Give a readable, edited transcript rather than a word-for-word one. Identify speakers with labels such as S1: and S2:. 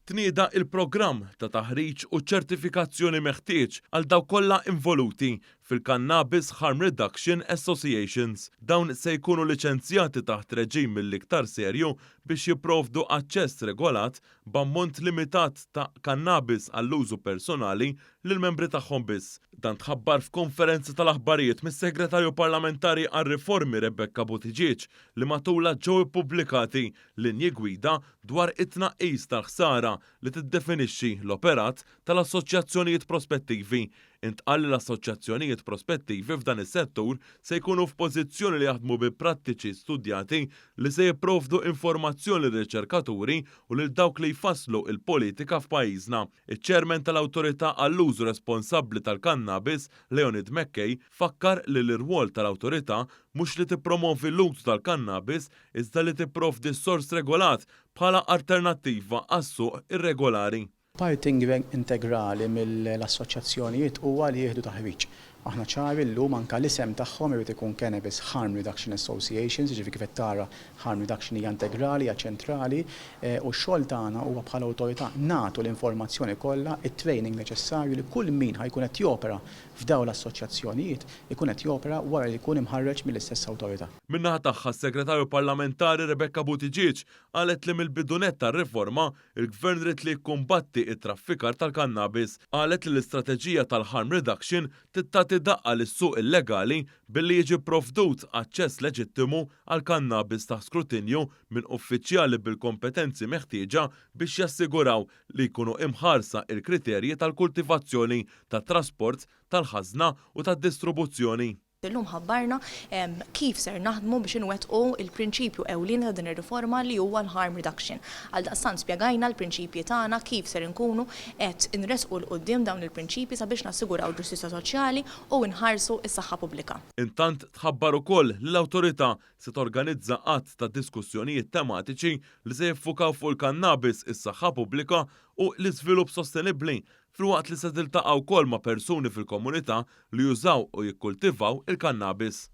S1: Tnieda il-programm ta' taħriġ u ċertifikazzjoni meħtieġ għal dawk kollha involuti fil-Cannabis Harm Reduction Associations. Dawn se jkunu liċenzjati taħt reġim mill-iktar serju biex jipprovdu aċċess regolat b'ammont limitat ta' kannabis għall-użu personali lill-membri tagħhom biss. Dan tħabbar f'konferenza tal-aħbarijiet mis-Segretarju Parlamentari għar-Riformi Rebecca Buttigieg li matulha ġew ippubblikati linji gwida dwar it-tnaqqis tal-ħsara li tiddefinixxi l-operat tal-assoċjazzjonijiet prospettivi. Intqal li l-assoċjazzjonijiet prospettivi f'dan is-settur se jkunu f'pożizzjoni li jaħdmu bi prattiċi studjati li se jipprovdu informazzjoni lir-riċerkaturi u lil dawk li jfasslu l-politika f'pajjiżna. Iċ-Chairman tal-Awtorità għall-Użu Responsabbli tal-Kannabis, Leonid McKay, fakkar li l-irwol tal-Awtorità mhux li tippromovi l-użu tal-kannabis iżda li tipprovdi sors regolat bħala alternattiva għas-suq irregolari.
S2: Parti integrali mill-assoċjazzjonijiet huwa li jieħdu taħriġ. Aħna ċari llum anke l-isem tagħhom irid ikun Cannabis Harm Reduction Associations, jiġifieri kif qed tara harm reduction hija integrali, hija ċentrali, u x-xogħol tagħna huwa bħala awtorità nagħtu l-informazzjoni kollha, it-training neċessarju li kull min ħa jkun qed jopera f'dawn l-assoċjazzjonijiet ikun qed jopera wara li jkun imħarreġ mill-istess awtorità.
S1: Min-naħa tagħha s-Segretarju Parlamentari Rebecca Buttigieg qalet li mill-bidu nett tar-riforma, il-Gvern ried li jikkumbatti t-traffikar tal-kannabis. Qalet li l-istrateġija tal-harm reduction trid tagħti daqqa lis-suq illegali billi jiġi pprovdut aċċess leġittimu għall-kannabis taħt skrutinju minn uffiċjali bil-kompetenzi meħtieġa biex jassiguraw li jkunu imħarsa il-kriterji tal-kultivazzjoni, tat-trasport, tal-ħażna u tad-distrubuzzjoni.
S3: Illum ħabbarna kif ser naħdmu biex inwettqu l-prinċipju ewlieni ta' din ir-riforma li huwa l-harm reduction. Għaldaqstant spjegajna l-prinċipji tagħna kif ser inkunu qed inressqu 'l quddiem dawn il-prinċipji sabiex nassiguraw ġustizzja soċjali u nħarsu s-saħħa pubblika.
S1: Intant tħabbar ukoll li l-Awtorità se torganizza għadd ta' diskussjonijiet tematiċi li se jiffukaw fuq il-kannabis, is-saħħa pubblika u l-iżvilupp sostenibbli filwaqt li se tiltaqa' wkoll ma' persuni fil-komunità li jużaw u jikkultivaw il-kannabis.